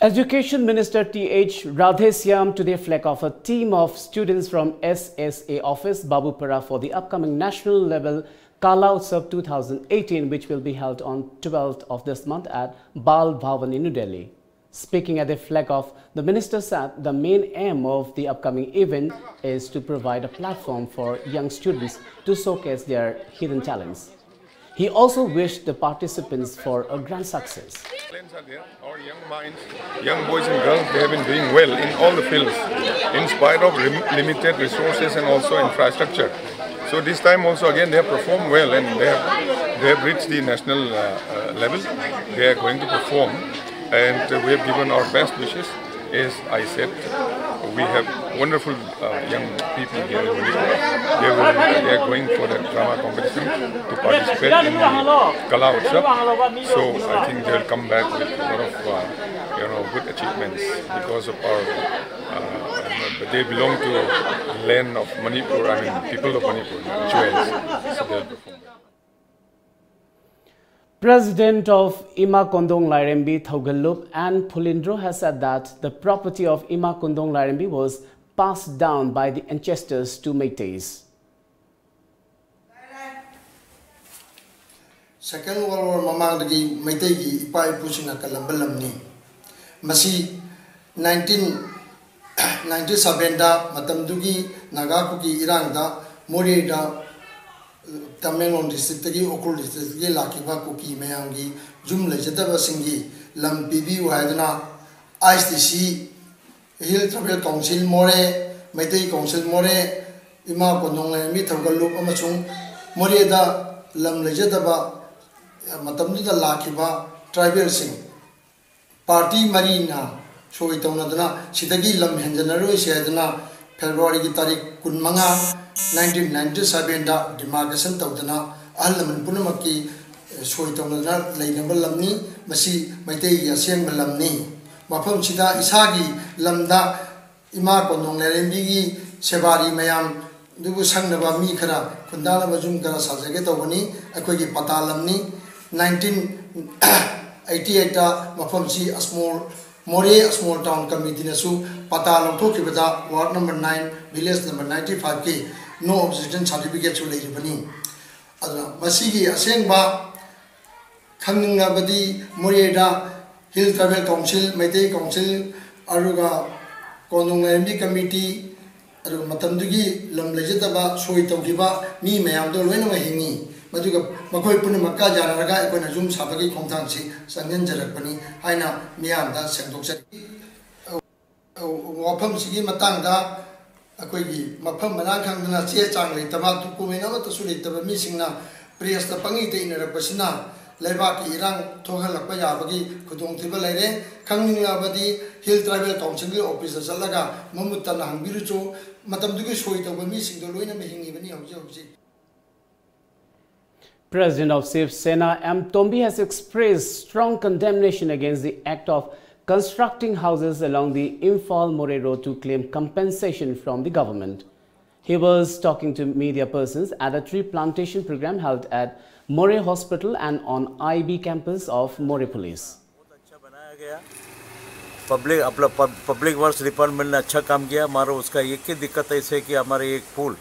Education Minister T H Radheshyam today flag off a team of students from S S A office, Babupara, for the upcoming national level Kala Utsav two thousand eighteen, which will be held on twelfth of this month at Bal Bhavan in New Delhi. Speaking at the flag off, the minister said the main aim of the upcoming event is to provide a platform for young students to showcase their hidden talents. He also wished the participants for a grand success. Talents are there. Our young minds, young boys and girls, they have been doing well in all the fields, in spite of lim- limited resources and also infrastructure. So this time also again they have performed well and they have, they have reached the national uh, uh, level. They are going to perform, and uh, we have given our best wishes. As I said, we have wonderful uh, young people here in Manipur. They will, they are going for the drama competition to participate in the Kala Utsav. So I think they will come back with a lot of uh, you know good achievements because of our. Uh, they belong to the land of Manipur. I mean, people of Manipur, jewels. So they will perform. President of Ima Kondong Lairembi Thogalup and Phulindro has said that the property of Ima Kondong Lairembi was passed down by the ancestors to Meiteis. Second World War ꯃꯃꯥꯡꯗꯒꯤ ꯃꯩꯇꯩꯒꯤ ꯏꯄꯥ ꯏꯄꯨꯁꯤꯡꯅ ꯀꯜꯂꯝꯕ ꯂꯝꯅꯤ꯫ ꯃꯁꯤ nineteen ninety sevenꯗ ꯃꯇꯝꯗꯨꯒꯤ ꯅꯥꯒꯥ ꯀꯨꯀꯤ ꯏꯔꯥꯡꯗ ꯃꯣꯔꯦꯗ ꯇꯃꯦꯡꯂꯣꯡ districtꯇꯒꯤ ꯎꯈ꯭ꯔꯨꯜ districtꯇꯒꯤ ꯂꯥꯛꯈꯤꯕ ꯀꯨꯀꯤ ꯃꯌꯥꯝꯒꯤ ꯌꯨꯝ ꯂꯩꯖꯗꯕꯁꯤꯡꯒꯤ ꯂꯝ ꯄꯤꯕꯤꯌꯨ ꯍꯥꯏꯗꯨꯅ I S T C Hill Tribal Council ꯃꯣꯔꯦ, ꯃꯩꯇꯩ Council ꯃꯣꯔꯦ, ꯏꯃꯥ ꯀꯣꯟꯊꯣꯡ ꯂꯥꯏꯔꯦꯝꯕꯤ ꯊꯧꯒꯜꯂꯨꯞ ꯑꯃꯁꯨꯡ ꯃꯣꯔꯦꯗ ꯂꯝ ꯂꯩꯖꯗꯕ ꯃꯇꯝꯗꯨꯗ ꯂꯥꯛꯈꯤꯕ tribalꯁꯤꯡ party ꯃꯔꯤꯅ ꯁꯣꯏ ꯇꯧꯅꯗꯨꯅ ꯁꯤꯗꯒꯤ ꯂꯝ ꯍꯦꯟꯖꯅꯔꯣꯏꯁꯤ ꯍꯥꯏꯗꯨꯅ Februaryꯒꯤ ꯇꯥꯔꯤꯛ ꯀꯨꯟꯃꯉꯥ, nineteen ninety sevenꯗ demarcation ꯇꯧꯗꯨꯅ ꯑꯍꯜ ꯂꯃꯟ ꯄꯨꯝꯅꯃꯛꯀꯤ ꯁꯣꯏ ꯇꯧꯅꯗꯨꯅ ꯂꯩꯅꯕ ꯂꯝꯅꯤ꯫ ꯃꯁꯤ ꯃꯩꯇꯩꯒꯤ ꯑꯁꯦꯡꯕ ꯂꯝꯅꯤ꯫ ꯃꯐꯝꯁꯤꯗ ꯏꯁꯥꯒꯤ ꯂꯝꯗ ꯏꯃꯥ ꯀꯣꯟꯗꯣꯡ ꯂꯥꯏꯔꯦꯝꯕꯤꯒꯤ ꯁꯦꯕꯥꯔꯤ ꯃꯌꯥꯝ ꯑꯗꯨꯕꯨ ꯁꯪꯅꯕ ꯃꯤ ꯈꯔ ꯈꯨꯟꯗꯥꯅꯕ ꯌꯨꯝ ꯈꯔ ꯁꯥꯖꯒꯦ ꯇꯧꯕꯅꯤ꯫ ꯑꯩꯈꯣꯏꯒꯤ ꯄꯇꯥ ꯂꯝꯅꯤ꯫ ꯅꯥꯏꯟꯇꯤꯟ ꯑꯩꯠꯇꯤ ꯑꯩꯠꯇ ꯃꯐꯝꯁꯤ ꯑꯁꯃꯣꯜ, ꯃꯣꯔꯦ ꯑꯁꯃꯣꯜ ꯇꯥꯎꯟ ꯀꯃꯤꯇꯤꯅꯁꯨ ꯄꯇꯥ ꯂꯧꯊꯣꯛꯈꯤꯕꯗ ward number nine, village number ninety ꯐꯥꯏꯚꯀꯤ ꯅꯣ ꯑꯣꯕꯖꯦꯛꯁꯟ ꯁꯥꯔꯇꯤꯐꯤꯀꯦꯠꯁꯨ ꯂꯩꯔꯤꯕꯅꯤ꯫ ꯑꯗꯨꯅ ꯃꯁꯤꯒꯤ ꯑꯁꯦꯡꯕ ꯈꯪꯅꯤꯡꯂꯕꯗꯤ ꯃꯣꯔꯦꯗ hill tribal council, Meitei council, ꯑꯗꯨꯒ ꯀꯣꯟꯗꯣꯡ ꯂꯥꯏꯔꯦꯝꯕꯤ ꯀꯃꯤꯇꯤ, ꯑꯗꯨꯒ ꯃꯇꯝꯗꯨꯒꯤ ꯂꯝ ꯂꯩꯖꯗꯕ ꯁꯣꯏ ꯇꯧꯈꯤꯕ ꯃꯤ ꯃꯌꯥꯝꯗꯣ ꯂꯣꯏꯅꯃꯛ ꯍꯤꯡꯉꯤ꯫ ꯃꯗꯨꯒ ꯃꯈꯣꯏ ꯄꯨꯝꯅꯃꯛꯀ ꯌꯥꯅꯔꯒ ꯑꯩꯈꯣꯏꯅ ꯌꯨꯝ ꯁꯥꯕꯒꯤ ꯈꯣꯡꯊꯥꯡꯁꯤ ꯆꯪꯁꯤꯟꯖꯔꯛꯄꯅꯤ ꯍꯥꯏꯅ ꯃꯤꯌꯥꯝꯗ ꯁꯦꯡꯗꯣꯛꯆꯔꯤ꯫ ꯋꯥꯐꯝꯁꯤꯒꯤ ꯃꯇꯥꯡꯗ ꯑꯩꯈꯣꯏꯒꯤ ꯃꯐꯝ ꯃꯔꯥꯡ ꯈꯪꯗꯅ ꯆꯦ ꯆꯥꯡ ꯂꯩꯇꯕ, ꯗꯣꯀꯨꯃꯦꯟ ꯑꯃꯠꯇꯁꯨ ꯂꯩꯇꯕ ꯃꯤꯁꯤꯡꯅ ꯄ꯭ꯔꯦꯁꯇ ꯄꯪꯏꯗ ꯏꯅꯔꯛꯄꯁꯤꯅ ꯂꯩꯕꯥꯛꯀꯤ ꯏꯔꯥꯡ ꯊꯣꯛꯍꯜꯂꯛꯄ ꯌꯥꯕꯒꯤ ꯈꯨꯗꯣꯡꯊꯤꯕ ꯂꯩꯔꯦ꯫ ꯈꯪꯅꯤꯡꯂꯕꯗꯤ ꯍꯤꯜ ꯇ꯭ꯔꯥꯏꯕꯦꯜ ꯀꯥꯎꯟꯁꯤꯜꯒꯤ ꯑꯣꯐꯤꯁꯇ ꯆꯠꯂꯒ ꯃꯃꯨꯠ ꯇꯥꯅ ꯍꯪꯕꯤꯔꯨꯆꯣ꯫ ꯃꯇꯝꯗꯨꯒꯤ ꯁꯣꯏ ꯇꯧꯕ ꯃꯤꯁꯤꯡꯗꯣ ꯂꯣꯏꯅꯃꯛ ꯍꯤꯡꯉꯤꯕꯅꯤ ꯍꯧꯖꯤꯛ ꯍꯧꯖꯤꯛ꯫ President of Shiv Sena M Tombi has expressed strong condemnation against the act of constructing houses along the Imphal Moreh road to claim compensation from the government. He was talking to media persons at a tree plantation program held at Moreh Hospital and on I B campus of Moreh Police. अच्छा बनाया गया। Public अपना public works department ने अच्छा काम किया। हमारा उसका एक ही दिक्कत ऐसे है कि हमारे एक पुल,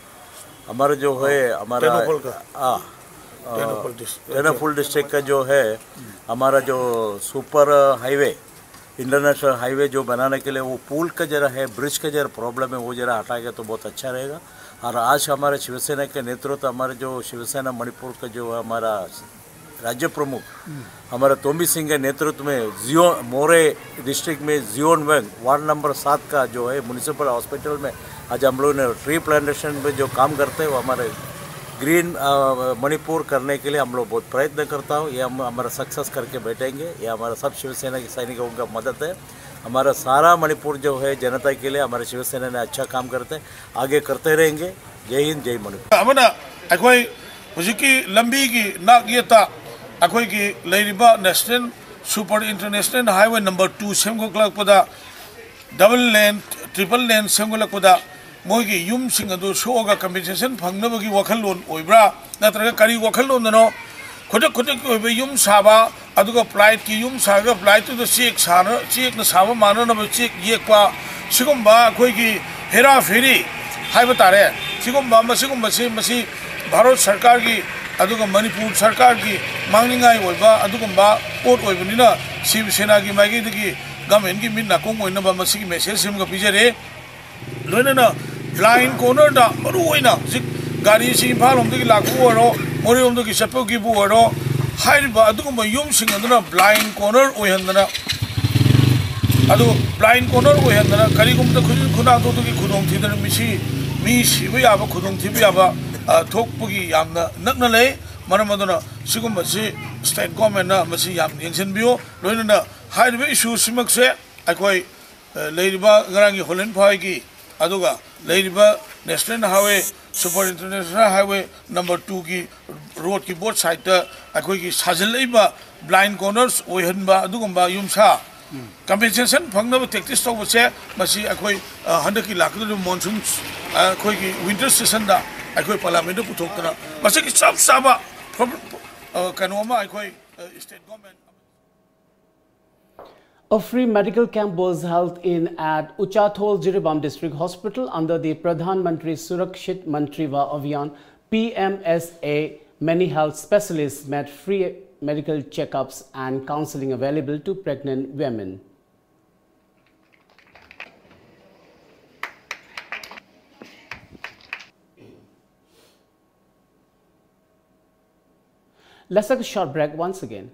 हमारा जो है हमारा टेनोपल का। हाँ, टेनोपल डिस्ट्रिक्ट। टेनोपल डिस्ट्रिक्ट का जो है हमारा जो सुपर हाईवे, इंटरनेशनल हाईवे जो बनाने के लिए वो पुल का जरा है, ब्रिज का जरा प्रॉब्लम है, वो जरा हटाएगा तो बहुत अच्छा रहेगा। और आज हमारे शिवसेना के नेतृत्व, हमारे जो शिवसेना मणिपुर का जो हमारा राज्य प्रमुख हमारा तोम्बी सिंह के नेतृत्व में जियो मोरे डिस्ट्रिक्ट में जियोन वेंग वार्ड नंबर सात का जो है म्युनिसिपल हॉस्पिटल में आज हम लोगों ने ट्री प्लांटेशन में जो काम करते हैं वो हमारे ग्रीन मणिपुर करने के लिए हम लोग बहुत प्रयत्न करता हूँ। ये हम हमारा सक्सेस करके बैठेंगे। ये हमारा सब शिवसेना के सैनिकों का मदद है। हमारा सारा मणिपुर जो है जनता के लिए हमारे शिवसेना ने अच्छा काम करते हैं, आगे करते रहेंगे। जय हिंद, जय मणिपुर। ꯑꯃꯅ ꯑꯩꯈꯣꯏ ꯍꯧꯖꯤꯛꯀꯤ ꯂꯝꯕꯤꯒꯤ ꯅꯥꯛ ꯌꯦꯠꯇ ꯑꯩꯈꯣꯏꯒꯤ ꯂꯩꯔꯤꯕ national super international highway number two ꯁꯦꯝꯒꯠꯂꯛꯄꯗ ꯗꯕꯜ ꯂꯦꯟ ꯇ꯭ꯔꯤꯄꯜ ꯂꯦꯟ ꯁꯦꯝꯒꯠꯂꯛꯄꯗ ꯃꯣꯏꯒꯤ ꯌꯨꯝꯁꯤꯡ ꯑꯗꯨ ꯁꯣꯛꯑꯒ ꯀꯝꯄꯦꯟꯁꯦꯁꯟ ꯐꯪꯅꯕꯒꯤ ꯋꯥꯈꯜꯂꯣꯟ ꯑꯣꯏꯕ꯭ꯔꯥ, ꯅꯠꯇ꯭ꯔꯒ ꯀꯔꯤ ꯋꯥꯈꯜꯂꯣꯟꯗꯅꯣ? ꯈꯨꯗꯛ ꯈꯨꯗꯛꯀꯤ ꯑꯣꯏꯕ ꯌꯨꯝ ꯁꯥꯕ, ꯑꯗꯨꯒ ꯄ꯭ꯂꯥꯏꯠꯀꯤ ꯌꯨꯝ ꯁꯥꯔꯒ ꯄ꯭ꯂꯥꯏꯠꯇꯨꯗ ꯆꯦꯛ ꯁꯥꯅ-, ꯆꯦꯛꯅ ꯁꯥꯕ ꯃꯥꯟꯅꯅꯕ ꯆꯦꯛ ꯌꯦꯛꯄ, ꯁꯤꯒꯨꯝꯕ ꯑꯩꯈꯣꯏꯒꯤ ꯍꯦꯔꯥꯐꯦꯔꯤ ꯍꯥꯏꯕ ꯇꯥꯔꯦ, ꯁꯤꯒꯨꯝꯕ, ꯃꯁꯤꯒꯨꯝꯕꯁꯤ, ꯃꯁꯤ ꯚꯥꯔꯠ ꯁꯔꯀꯥꯔꯒꯤ ꯑꯗꯨꯒ ꯃꯅꯤꯄꯨꯔ ꯁꯔꯀꯥꯔꯒꯤ ꯃꯥꯡꯅꯤꯡꯉꯥꯏ ꯑꯣꯏꯕ ꯑꯗꯨꯒꯨꯝꯕ ꯄꯣꯠ ꯑꯣꯏꯕꯅꯤꯅ, ꯁꯤꯕ ꯁꯦꯅꯥꯒꯤ ꯃꯥꯏꯀꯩꯗꯒꯤ ꯒꯃꯦꯟꯒꯤ ꯃꯤꯠ ꯅꯥꯀꯣꯡ ꯑꯣꯏꯅꯕ ꯃꯁꯤꯒꯤ ꯃꯦꯁꯦꯖ ꯁꯤꯃꯒ ꯄꯤꯖꯔꯦ꯫ ꯂꯣꯏꯅꯅ ꯕ꯭ꯂꯥꯏꯟ ꯀꯣꯔꯅꯔꯗ, ꯃꯔꯨ ꯑꯣꯏꯅ ꯍꯧꯖꯤꯛ ꯒꯥꯔꯤꯁꯤ ꯏꯝꯐꯥꯜ ꯂꯣꯝꯗꯒꯤ ꯂꯥꯛꯄꯕꯨ ꯑꯣꯏꯔꯣ, ꯃꯣꯔꯦꯔꯣꯝꯗꯒꯤ ꯆꯠꯄꯒꯤꯕꯨ ꯑꯣꯏꯔꯣ, ꯍꯥꯏꯔꯤꯕ ꯑꯗꯨꯒꯨꯝꯕ ꯌꯨꯝꯁꯤꯡ ꯑꯗꯨꯅ ꯕ꯭ꯂꯥꯏꯟ ꯀꯣꯔꯅꯔ ꯑꯣꯏꯍꯟꯗꯅ, ꯑꯗꯨ ꯕ꯭ꯂꯥꯏꯟ ꯀꯣꯔꯅꯔ ꯑꯣꯏꯍꯟꯗꯅ, ꯀꯔꯤꯒꯨꯝꯕꯗ ꯈꯨꯖꯤꯟ ꯈꯨꯅꯥꯗꯣꯗꯒꯤ ꯈꯨꯗꯣꯡꯊꯤꯗꯅ ꯃꯤꯁꯤ, ꯃꯤ ꯁꯤꯕ ꯌꯥꯕ, ꯈꯨꯗꯣꯡꯊꯤꯕ ꯌꯥꯕ, ꯑ, ꯊꯣꯛꯄꯒꯤ ꯌꯥꯝꯅ ꯅꯛꯅ ꯂꯩ꯫ ꯃꯔꯝ ꯑꯗꯨꯅ ꯁꯤꯒꯨꯝꯕꯁꯤ ꯁ꯭ꯇꯦꯠ ꯒꯣꯔꯃꯦꯟꯅ ꯃꯁꯤ ꯌꯥꯝ ꯌꯦꯡꯁꯤꯟꯕꯤꯌꯨ꯫ ꯂꯣꯏꯅꯅ ꯍꯥꯏꯔꯤꯕ ꯏꯁꯨꯁꯤꯃꯛꯁꯦ ꯑꯩꯈꯣꯏ, ꯑ, ꯂꯩꯔꯤꯕ ꯉꯔꯥꯡꯒꯤ ꯍꯣꯂꯦꯟ ꯐꯥꯏꯒꯤ, ꯑꯗꯨꯒ ꯂꯩꯔꯤꯕ national highway, super international highway number ꯇꯨꯒꯤ ꯔꯣꯗꯀꯤ ꯕꯣꯠ ꯁꯥꯏꯗꯇ ꯑꯩꯈꯣꯏꯒꯤ ꯁꯥꯖꯤꯜꯂꯛꯏꯕ ꯕ꯭ꯂꯥꯏꯟ ꯀꯣꯔꯅꯔꯁ ꯑꯣꯏꯍꯟꯕ ꯑꯗꯨꯒꯨꯝꯕ ꯌꯨꯝꯁꯥ ꯀꯝꯄꯦꯟꯁꯦꯁꯟ ꯐꯪꯅꯕ ꯇꯦꯛꯇꯤꯁ ꯇꯧꯕꯁꯦ, ꯃꯁꯤ ꯑꯩꯈꯣꯏ, ꯑ, ꯍꯟꯗꯛꯀꯤ ꯂꯥꯛꯀꯗꯧꯔꯤꯕ ꯃꯣꯟꯁꯨꯟ, ꯑ, ꯑꯩꯈꯣꯏꯒꯤ ꯋꯤꯟꯇꯔ ꯁꯦꯁꯟꯗ ꯑꯩꯈꯣꯏ ꯄꯥꯔꯂꯤꯌꯥꯃꯦꯟꯗ ꯄꯨꯊꯣꯛꯇꯅ ꯃꯁꯤꯒꯤ ꯆꯞ ꯆꯥꯕ ꯄ꯭ꯔꯣ-, ꯑ, ꯀꯩꯅꯣ ꯑꯃ ꯑꯩꯈꯣꯏ, ꯑ, state government A free medical camp was held in at Uchathol Jiribam District Hospital under the Pradhan Mantri Surakshit Matritva Abhiyan, P M S A. Many health specialists made free medical checkups and counseling available to pregnant women. Let's take a short break once again.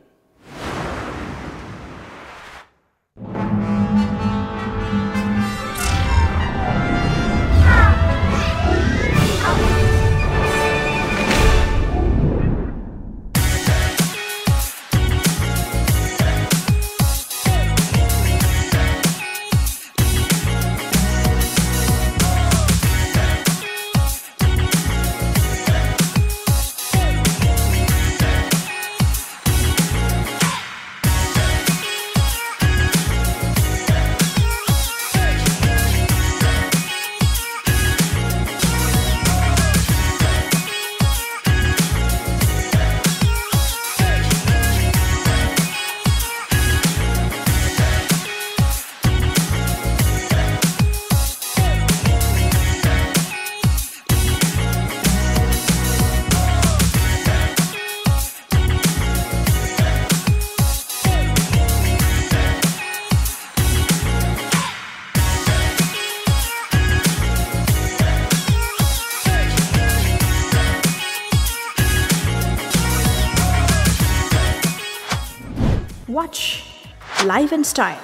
Life and Style,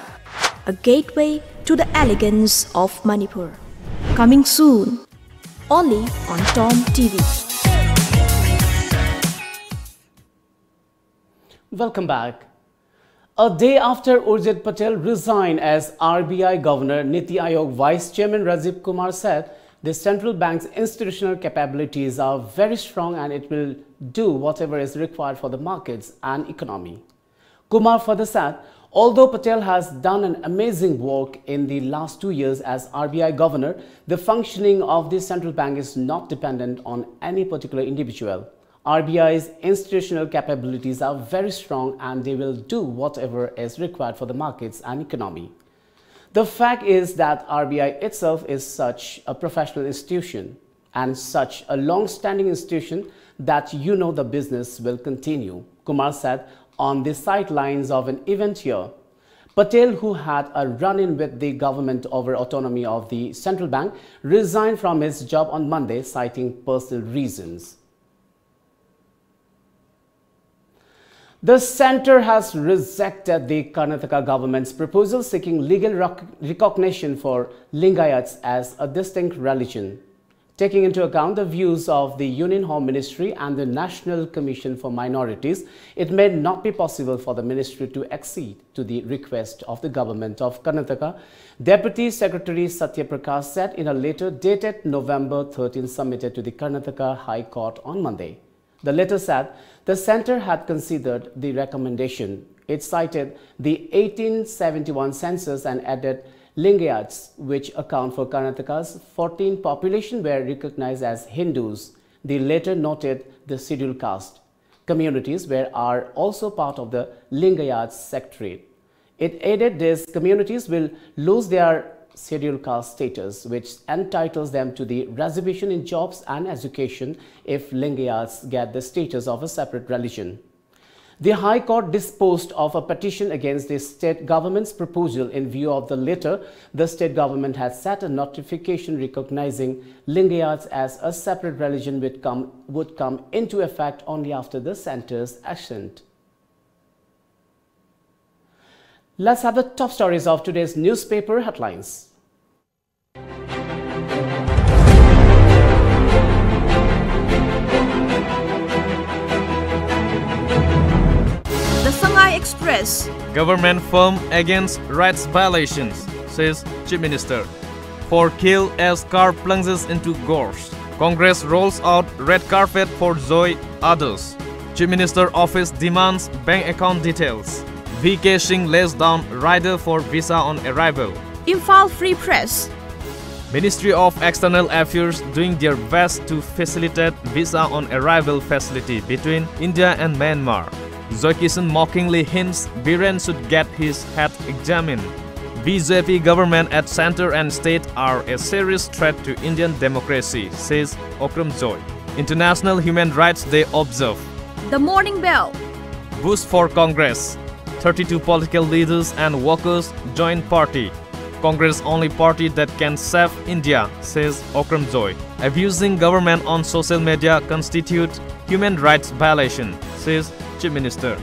a gateway to the elegance of Manipur. Coming soon, only on Tom T V. Welcome back. A day after Urjit Patel resigned as R B I Governor, Niti Aayog Vice Chairman Rajiv Kumar said the central bank's institutional capabilities are very strong and it will do whatever is required for the markets and economy. Kumar further said, although Patel has done an amazing work in the last two years as R B I governor, the functioning of the central bank is not dependent on any particular individual. R B I's institutional capabilities are very strong and they will do whatever is required for the markets and economy. The fact is that R B I itself is such a professional institution and such a long standing institution that you know the business will continue, Kumar said on the sidelines of an event here. Patel, who had a run in with the government over autonomy of the central bank, resigned from his job on Monday, citing personal reasons. The centre has rejected the Karnataka government's proposal seeking legal rec- recognition for Lingayats as a distinct religion. Taking into account the views of the Union Home Ministry and the National Commission for Minorities, it may not be possible for the ministry to accede to the request of the government of Karnataka, Deputy Secretary Satya Prakash said in a letter dated November thirteen submitted to the Karnataka High Court on Monday. The letter said the centre had considered the recommendation. It cited the eighteen seventy-one census and added Lingayats, which account for Karnataka's fourteen population, were recognized as Hindus. The letter noted the scheduled caste communities were are also part of the Lingayat sectorate. It added these communities will lose their scheduled caste status, which entitles them to the reservation in jobs and education if Lingayats get the status of a separate religion. The High Court disposed of a petition against the state government's proposal. In view of the latter, the state government had sent a notification recognizing Lingayats as a separate religion would come, would come into effect only after the centre's assent. Let's have the top stories of today's newspaper headlines. The Sangai Express. Government firm against rights violations, says Chief Minister. Four killed as car plunges into gorge. Congress rolls out red carpet for Joy Aadhar. Chief Minister Office demands bank account details. V K Singh lays down rider for visa on arrival. Imphal Free Press. Ministry of External Affairs doing their best to facilitate visa on arrival facility between India and Myanmar. Joy Kishan mockingly hints Biren should get his head examined. B J P government at center and state are a serious threat to Indian democracy, says Okram Joy. International Human Rights Day observed. The Morning Bell. Boost for Congress. Thirty-two political leaders and workers join party. Congress only party that can save India, says Okram Joy. Abusing government on social media constitute human rights violation, says Chief Minister.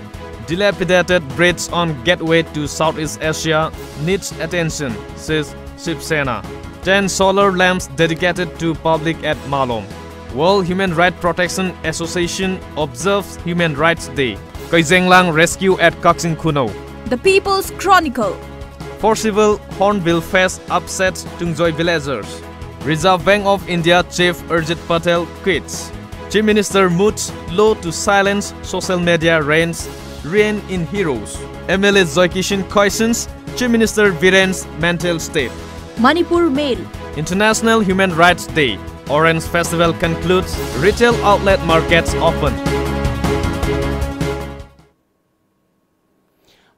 Dilapidated bridge on gateway to Southeast Asia needs attention, says Shiv Sena. Ten solar lamps dedicated to public at Malom. World Human Rights Protection Association observes Human Rights Day. Kaizenglang rescue at Kakching Khunou. The People's Chronicle. Forcible Hornbill Fest upsets Tungjoy villagers. Reserve Bank of India Chief Urjit Patel quits. Chief Minister moots law to silence social media rants, rein in heroes. M L A Joy Kishan questions Chief Minister Biren's mental state. Manipur Mail. International Human Rights Day. Orange Festival concludes, retail outlet markets open.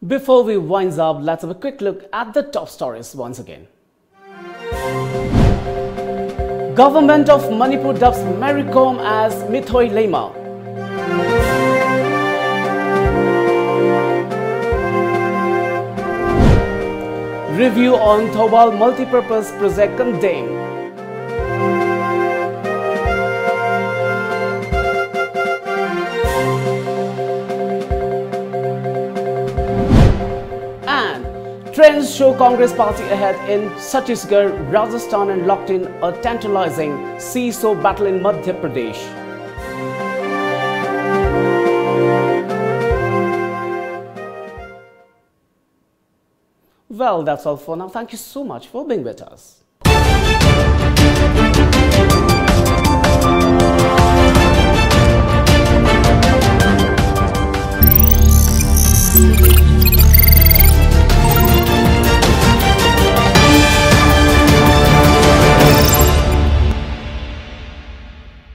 Before we wind up, let's have a quick look at the top stories once again. Government of Manipur dubs Mary Kom as Mithoi Leima. Review on Thoubal multipurpose project condemned. And Trends show Congress party ahead in Chhattisgarh, Rajasthan and locked in a tantalizing seesaw battle in Madhya Pradesh. Well, that's all for now. Thank you so much for being with us.